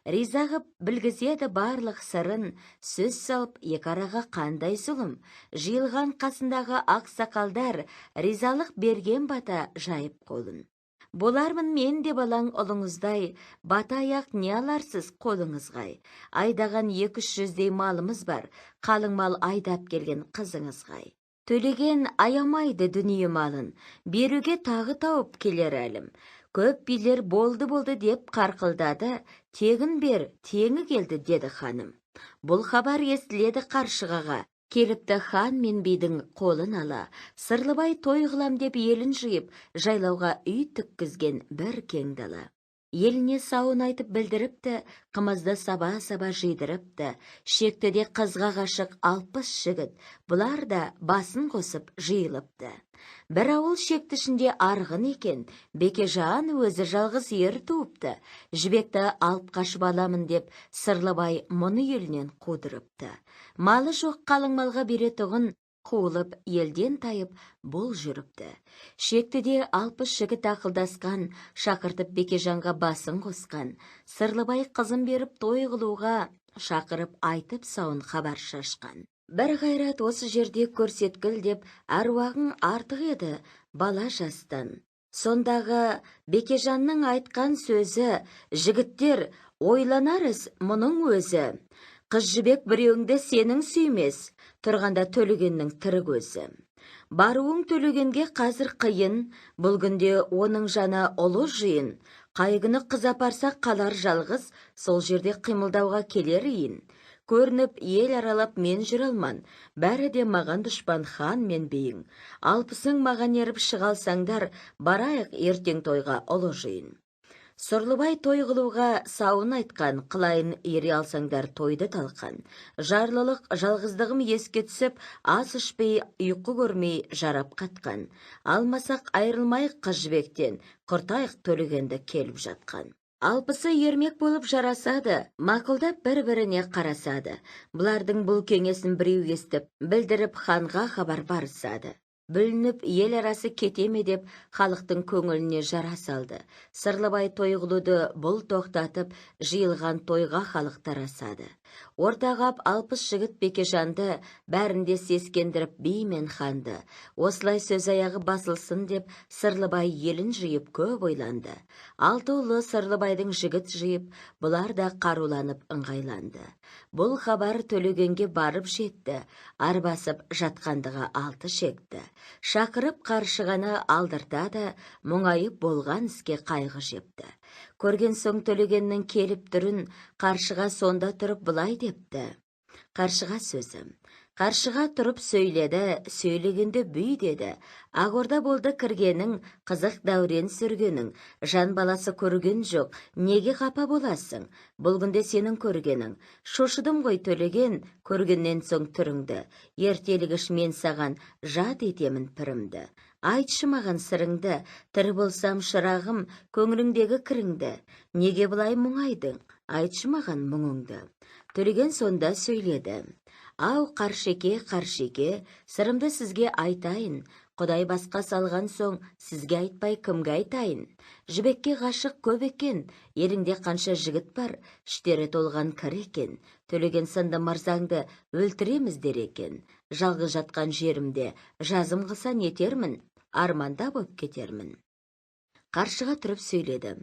Риза ғып білгізеді барлық сырын, сөз салып екі араға қандай зұлым. Жиылған қасындағы ақсақалдар ризалық берген бата жайып қолын. Болармын мен де балаң ұлыңыздай, бата аяқ не аларсыз қолыңызғай. Айдаған 200-дей малымыз бар, қалың мал айдап келген қызыңызғай. Төлеген аямайды дүние малын, беруге тағы тауып келер әлім. Көп билер болды-болды деп қарқылдады, тегін бер, теңі келді деді ханым. Бұл хабар естіледі қаршығаға, келіпті хан мен бидің қолын ала. Сырлыбай той қылам деп елін жиып, жайлауға үй тіккізген бір кең дала. Еліне сауын айтып білдіріпті, қымызды саба-саба жидырыпты. Шектіде қызға ғашық 60 жігіт, бұлар да басын қосып жиылыпты. Бір ауыл шекті ішінде арғын екен, Бекежан өзі жалғыз ер туыпты. Жібекті алып қашып аламын деп Сырлыбай мұны елінен қудырыпты. Малы жоқ қалың малға беретұғын қуылып елден тайып бұл жүріпті. Шектіде 60 жігіт ақылдасқан, шақыртып Бекежанға басын қосқан. Сырлыбай қызын беріп той қылуға шақырып айтып сауын хабар шашқан. Бір қайрат осы жерде көрсеткіл деп әруағың артық еді бала жастан. Сондағы Бекежанның айтқан сөзі, жігіттер, ойланарыз мұның өзі. Қыз Жібек біреуіңді сенің сүймес, тұрғанда Төлегеннің тірі көзі. Баруың Төлегенге қазір қиын, бұл күнде оның жаны ұлы жиын. Қай күні қыз апарса қалар жалғыз, сол жерде қимылдауға келер иін. Көрініп ел аралап мен жүре алман, бәрі де маған дұшпан хан мен бейің. 60-ың маған еріп шыға алсаңдар, барайық ертең тойға ұлы жиын. Сырлыбай той қылуға сауын айтқан, қылайын ере алсаңдар тойды талқан. Жарлылық жалғыздығым еске түсіп, ас ішпей, ұйқы көрмей жарап қатқан. Алмасақ айырылмайық қыз Жібектен, құртайық Төлегенді келіп жатқан. 60-ы ермек болып жарасады, мақұлдап бір-біріне қарасады. Бұлардың бұл кеңесін біреу естіп, білдіріп ханға хабар барысады. Бүлініп ел арасы кете ме деп халықтың көңіліне жара салды. Сырлыбай той қылуды бұл тоқтатып, жиылған тойға халық тарасады. Ортаға 60 жігіт Бекежанды бәрінде сескендіріп би мен ханды. Осылай сөз аяғы басылсын деп Сырлыбай елін жиып көп ойланды. 6 ұлы Сырлыбайдың жігіт жиып, бұлар да қаруланып ыңғайланды. Бұл хабар Төлегенге барып жетті, арбасып жатқандығы 6 шекті. Шақырып қаршығаны алдыртады, мұңайып болған іске қайғы жепті. Көрген соң Төлегеннің келіп түрін, қаршыға сонда тұрып былай депті. Қаршыға сөзі. Қаршыға тұрып сөйледі, сөйлегенде бүй деді. Ақорда болды кіргенің, қызық дәурен сүргенің, жан баласы көрген жоқ, неге қапа боласың? Бұл күнде сенің көргенің. Шошыдым ғой Төлеген, көргеннен соң түріңді. Ертелігіш мен саған жат етемін пірімді. Айтшы маған сырыңды, тірі болсам шырағым, көңіліңдегі кіріңді. Неге бұлай мұңайдың? Айтшы маған мұңыңды. Төлеген сонда сөйледі. Ау, Қаршеке, Қаршеке, сырымды сізге айтайын. Құдай басқа салған соң сізге айтпай кімге айтайын? Жібекке ғашық көп екен, еліңде қанша жігіт бар, іштері толған кір екен. Төлеген сынды мырзаңды өлтіреміз дер екен. Жалғыз жатқан жерімде жазым қылса нетермін, арманда боп кетермін. Қаршыға тұрып сөйледі.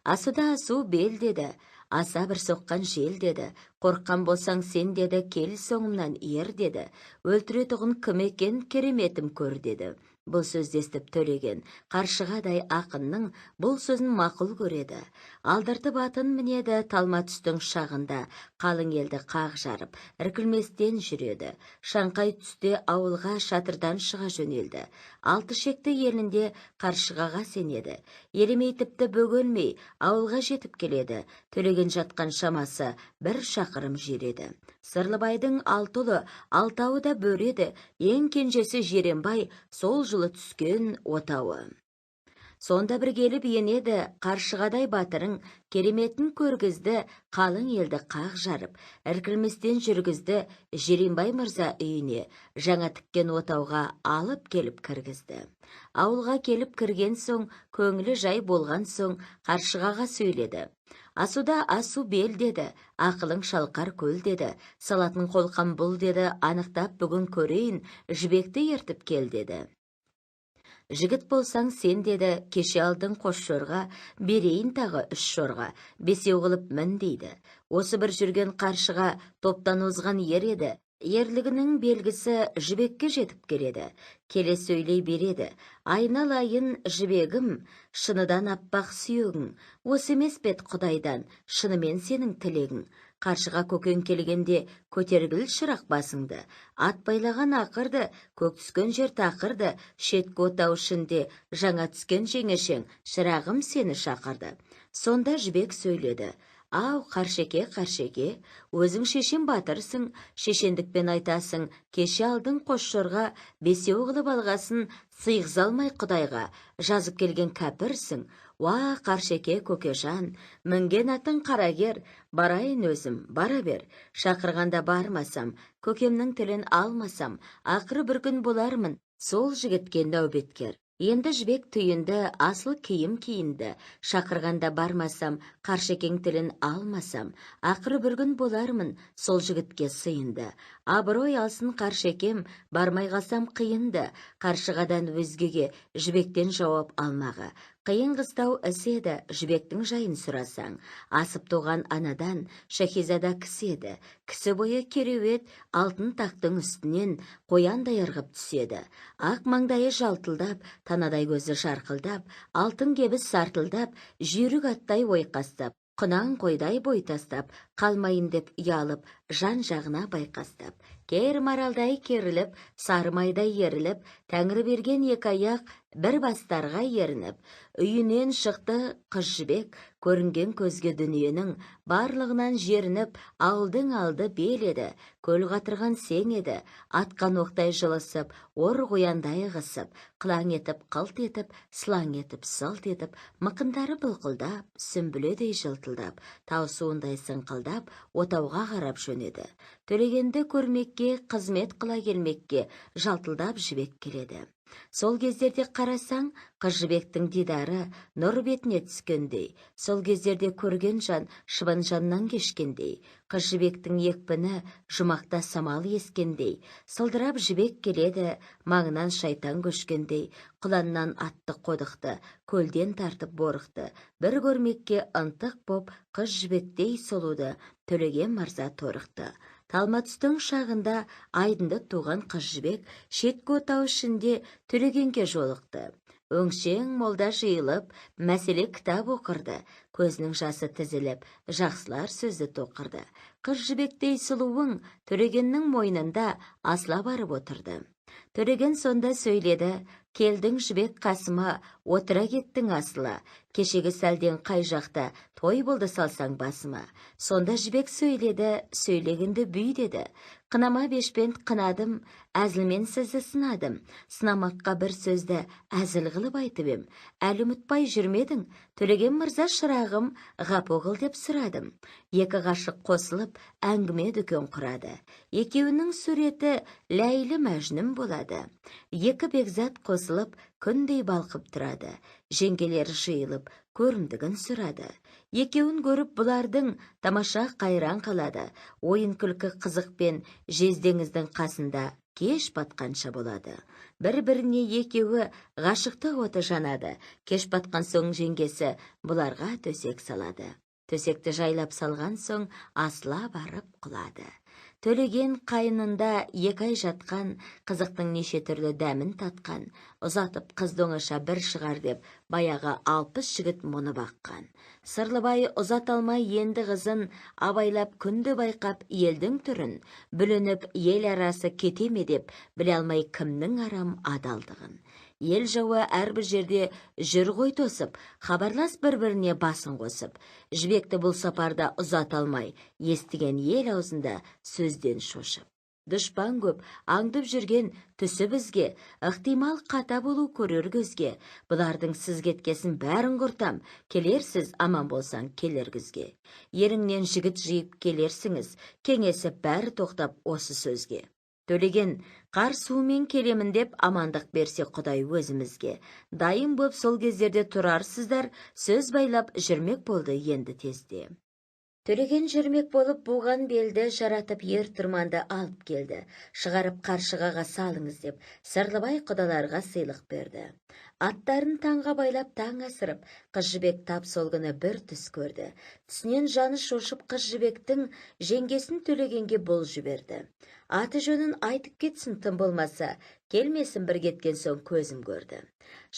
Асуда асу бел деді, аса бір соққан жел деді, қорыққан болсаң сен деді, кел соңымнан ер деді, өлтіретұғын кім екен, кереметім көр деді. Бұл сөзді естіп Төлеген, қаршығадай ақынның бұл сөзін мақұл көреді. Алдыртып атын мінеді, талма түстің шағында, қалың елді қақ жарып, іркілместен жүреді. Шаңқай түсте ауылға шатырдан шыға жөнелді. 6 шекті елінде қаршығаға сенеді. Елемей тіпті бөгелмей, ауылға жетіп келеді. Төлеген жатқан шамасы 1 шақырым жер еді. Сырлыбайдың 6 ұлы, 6-ауы да бөреді, ең кенжесі Жеренбай сол жылы түскен отауы. Сонда бір келіп енеді қаршығадай батырың, кереметін көргізді, қалың елді қақ жарып, іркілместен жүргізді Жиренбай мырза үйіне, жаңа тіккен отауға алып келіп кіргізді. Ауылға келіп кірген соң, көңілі жай болған соң, қаршығаға сөйледі. Асуда асу бел деді, ақылың шалқар көл деді, салатын қолқам бұл деді, анықтап бүгін көрейін, Жібекті ертіп кел деді. Жігіт болсаң сен деді, кеше алдың қос жорға, берейін тағы 3 жорға, 5 қылып мін дейді. Осы бір жүрген қаршыға топтан озған ер еді, ерлігінің белгісі Жібекке жетіп келеді, келе сөйлей береді. Айналайын Жібегім, шыныдан аппақ сүйегің, осы емес бет Құдайдан, шынымен сенің тілегің. Қаршыға көкең келгенде көтергіл шырақ басыңды, ат байлаған ақырды, көк түскен жер тақырды, шеткі отау ішінде жаңа түскен жеңешең, шырағым сені шақырды. Сонда Жібек сөйледі. Ау, Қаршеке, Қаршеке, өзің шешен батырсың, шешендікпен айтасың, кеше алдың қос жорға, 5 қылып алғасын, сыйғыза алмай Құдайға, жазып келген кәпірсің. Уа, Қаршеке, көкежан, мінген атың қарагер, барайын өзім, бара бер, шақырғанда бармасам, көкемнің тілін алмасам, ақыры бір күн болармын, сол жігітке нәубеткер. Енді Жібек түйінді, асыл киім киінді, шақырғанда бармасам, Қаршекең тілін алмасам, ақыры бір күн болармын, сол жігітке сыйынды. Абырой алсын Қаршекем, бармай қалсам қиынды, қаршығадан өзгеге Жібектен жауап алмағы. Қиын қыстау іс еді, Жібектің жайын сұрасаң. Асып туған анадан шәһизада кісі еді. Кісі бойы кереует алтын тақтың үстінен қояндай ырғып түседі. Ақ маңдайы жалтылдап, танадай көзі жарқылдап, алтын кебіс сартылдап, жүйрік аттай ойқастап, құнан қойдай бой тастап, қалмайын деп ұялып, жан жағына байқастап. Кер маралдай керіліп, сары майдай еріліп, тәңірі берген екі аяқ бір бастарға ерініп, үйінен шықты қыз Жібек, көрінген көзге дүниенің барлығынан жерініп, ауылдың алды бел еді, көл қатырған сең еді, атқан оқтай жылысып, ор қояндай қысып, қылаң етіп, қылт етіп, сылаң етіп, сылт етіп, мықындары былқылдап, сүмбіледей жылтылдап, тау суындай сыңқылдап, отауға қарап жөнеді. Төлегенді көрмекке, қызмет қыла келмекке, жалтылдап Жібек келеді. Сол кездерде қарасаң, қыз Жібектің дидары нұр бетіне түскендей, сол кездерде көрген жан шыбын жаннан кешкендей, қыз Жібектің екпіні жұмақта самал ескендей, сылдырап Жібек келеді, маңынан шайтан көшкендей, құланнан атты қодықты, көлден тартып борықты, бір көрмекке ынтық боп, қыз Жібектей сұлуды Төлеген мырза торықты. Талма түстің шағында айдынды туған қыз Жібек шеткі отау ішінде Төлегенге жолықты. Өңшең молда жиылып, мәселе кітап оқырды, көзінің жасы тізіліп, жақсылар сөзді тоқырды. Қыз Жібектей сұлуың Төлегеннің мойнында асыла барып отырды. Төлеген сонда сөйледі, келдің Жібек қасыма, отыра кеттің асыла, кешегі сәлден қай жақта той болды салсаң басыма. Сонда Жібек сөйледі, сөйлегенді бүй деді. Қынама бешпент қынадым, әзілмен сізді сынадым, сынамаққа бір сөзді әзіл қылып айтып ем. Әлі ұмытпай жүрмедің, Төлеген мырза шырағым, ғапу қыл деп сұрадым. Екі ғашық қосылып, әңгіме дүкен құрады. Екеуінің суреті Ләйлі Мәжнүн болады. Екі бекзат қосылып, күндей балқып тұрады. Жеңгелері жиылып, көрімдігін сұрады. Екеуін көріп бұлардың тамаша қайран қалады. Ойын күлкі қызықпен жездеңіздің қасында кеш батқанша болады. Бір-біріне екеуі ғашықтық оты жанады. Кеш батқан соң жеңгесі бұларға төсек салады. Төсекті жайлап салған соң асыла барып құлады. Төлеген қайнында 2 ай жатқан, қызықтың неше түрлі дәмін татқан, ұзатып қызды оңаша бір шығар деп баяғы 60 жігіт мұны баққан. Сырлыбай ұзата алмай енді қызын, абайлап күнді байқап елдің түрін, бүлініп ел арасы кете ме деп біле алмай кімнің арам адалдығын. Ел жауы әрбір жерде жүр ғой тосып, хабарлас бір-біріне басын қосып. Жібекті бұл сапарда ұзата алмай, естіген ел аузында сөзден шошып. Дұшпан көп, аңдып жүрген түсі бізге, ықтимал қата болу көрер көзге. Бұлардың сіз кеткесін бәрін құртам, келерсіз аман болсаң келер күзге. Еріңнен жігіт жиып келерсіңіз, кеңесіп бәрі тоқтап осы сөзге. Төлеген, қар суымен келемін деп амандық берсе Құдай өзімізге. Дайын боп сол кездерде тұрарсыздар, сөз байлап жүрмек болды енді тезде. Төлеген жүрмек болып буған белді жаратып ер тұрманды алып келді. Шығарып қаршығаға салыңыз деп Сырлыбай құдаларға сыйлық берді. Аттарын таңға байлап таң асырып, Қыз Жібек тап сол күні бір түс көрді. Түсінен жаны шошып Қыз Жібектің жеңгесін Төлегенге бұл жіберді. Аты жөнін айтып кетсін тым болмаса, келмесін бір кеткен соң көзім көрді.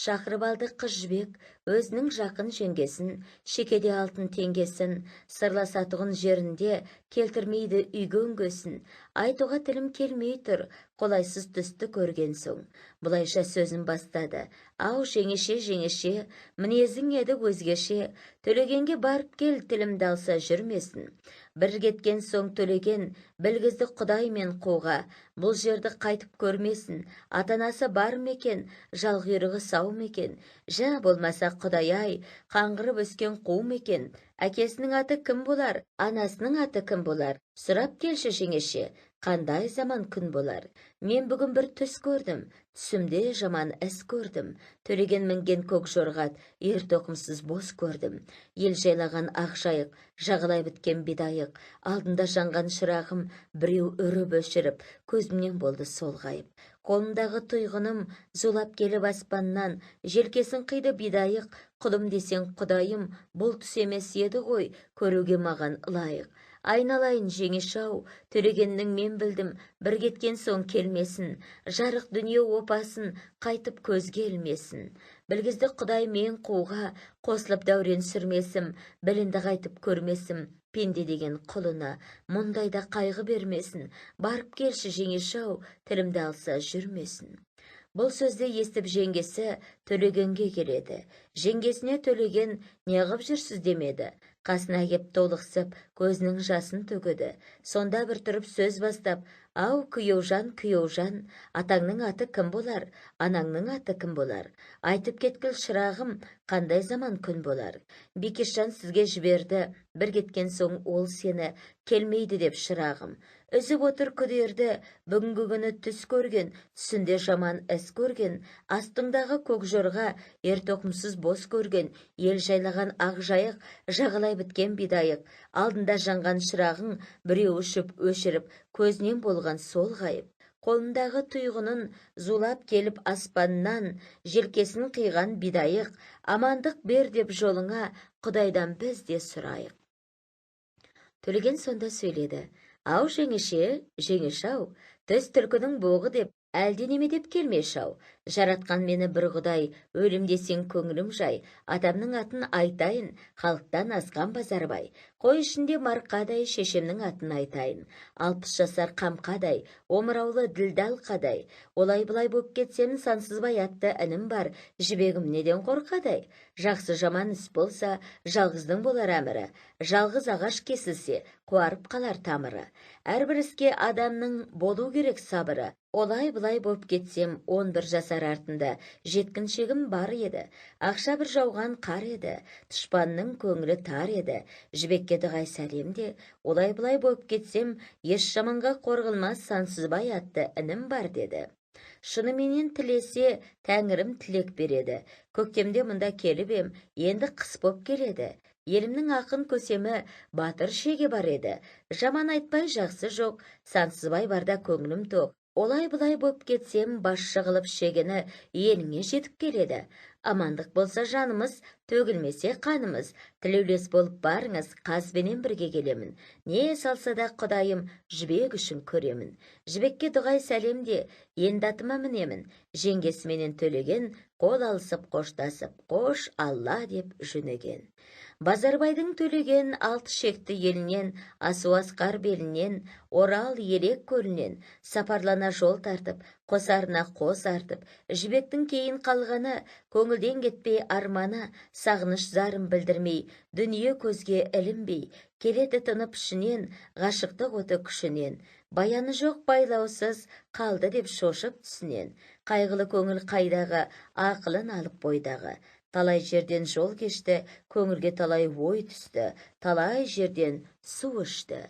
Шақырып алды Қыз Жібек өзінің жақын жеңгесін, шекеде алтын теңгесін, сырласатұғын жерінде келтірмейді үйге өңгесін. Айтуға тілім келмей тұр, қолайсыз түсті көрген соң. Бұлайша сөзін бастады. Ау, жеңеше, жеңеше, мінезің еді өзгеше, Төлегенге барып кел, тілімді алса жүрмесін. Бір кеткен соң Төлеген білгізді Құдай мен қуға, бұл жерді қайтып көрмесін, ата-анасы бар ма екен, жалғұйрығы сау ма екен, жа болмаса Құдай-ай, қаңғырып өскен қу ма екен, әкесінің аты кім болар, анасының аты кім болар, сұрап келші жеңеше, қандай заман күн болар. Мен бүгін бір түс көрдім, түсімде жаман іс көрдім. Төлеген мінген көк жорғат, ер тоқымсыз бос көрдім. Ел жайлаған ақ жайық, жағалай біткен бидайық, алдында жанған шырағым біреу үріп өшіріп, көзімнен болды сол ғайып. Қолымдағы тұйғыным зулап келіп аспаннан, желкесін қиды бидайық, құлым десең Құдайым, бұл түс емес еді ғой, көруге маған лайық. Айналайын жеңеше-ау, Төлегеннің мен білдім, бір кеткен соң келмесін, жарық дүние опасын, қайтып көзге ілмесін. Білгізді Құдай мен қуға, қосылып дәурен сүрмесім, білінді қайтып көрмесім, пенде деген құлына, мұндайда қайғы бермесін, барып келші жеңеше-ау, тілімді алса жүрмесін. Бұл сөзді естіп жеңгесі Төлегенге келеді. Жеңгесіне Төлеген неғып жүрсіз демеді. Қасына кеп толықсып, көзінің жасын төгеді. Сонда бір тұрып сөз бастап, ау, күйеужан, күйеужан, атаңның аты кім болар, анаңның аты кім болар? Айтып кеткіл шырағым, қандай заман күн болар? Бикешжан сізге жіберді, бір кеткен соң ол сені келмейді деп шырағым. Үзіп отыр күдерді, бүгінгі күні түс көрген, түсінде жаман іс көрген, астыңдағы көк жорға, ер тоқымсыз бос көрген, ел жайлаған ақ жайық, жағалай біткен бидайық, алдында жанған шырағың біреу ұшып өшіріп, көзінен болған сол ғайып. Қолындағы тұйғынын зулап келіп аспаннан, желкесін қиған бидайық, амандық бер деп жолыңа, Құдайдан біз де сұрайық. Төлеген сонда сөйледі. Ау, жеңеше, жеңеше-ау, түс түлкінің боғы деп, әлденеме деп келмеші-ау. Жаратқан мені бір Құдай, өлім десең көңілім жай, атамның атын айтайын, халықтан асқан Базарбай. Қой ішінде марқадай, шешемнің атын айтайын. 60 жасар қамқадай, омыраулы ділдал қадай. Олай-былай боп кетсем, Сансызбай атты інім бар, жібегім неден қорқадай. Жақсы жаман іс болса, жалғыздың болар әмірі. Жалғыз ағаш кесілсе, қуарып қалар тамыры. Әрбір іске адамның болу керек сабыры. Олай-былай боп кетсем, 11 жасар артында жеткіншегім бар еді. Ақша бір жауған қар еді, дұшпанның көңілі тар еді. Жібекке дұғай сәлем де, олай-былай боп кетсем, еш жаманға қор қылмас Сансызбай атты інім бар деді. Шыныменен тілесе, тәңірім тілек береді. Көктемде мұнда келіп ем, енді қыс боп келеді. Елімнің ақын көсемі батыр шеге бар еді. Жаман айтпай жақсы жоқ, Сансызбай барда көңілім тоқ. Олай-былай боп кетсем, басшы қылып шегені еліңе жетіп келеді. Амандық болса жанымыз, төгілмесе қанымыз, тілеулес болып барыңыз, қазбенен бірге келемін. Не салса да Құдайым, Жібек үшін көремін. Жібекке дұғай сәлем де, енді атыма мінемін. Жеңгесіменен Төлеген қол алысып қоштасып, қош Алла деп жөнеген. Базарбайдың Төлеген алты шекті елінен, асу асқар белінен, Орал Елек көлінен, сапарлана жол тартып, қосарына қос артып, Жібектің кейін қалғаны, көңілден кетпей арманы, сағыныш зарын білдірмей, дүние көзге ілінбей, келеді тынып ішінен, ғашықтық оты күшінен. Баяны жоқ байлаусыз қалды деп шошып түсінен. Қайғылы көңіл қайдағы, ақылын алып бойдағы. Талай жерден жол кешті, көңілге талай ой түсті, талай жерден су ішті.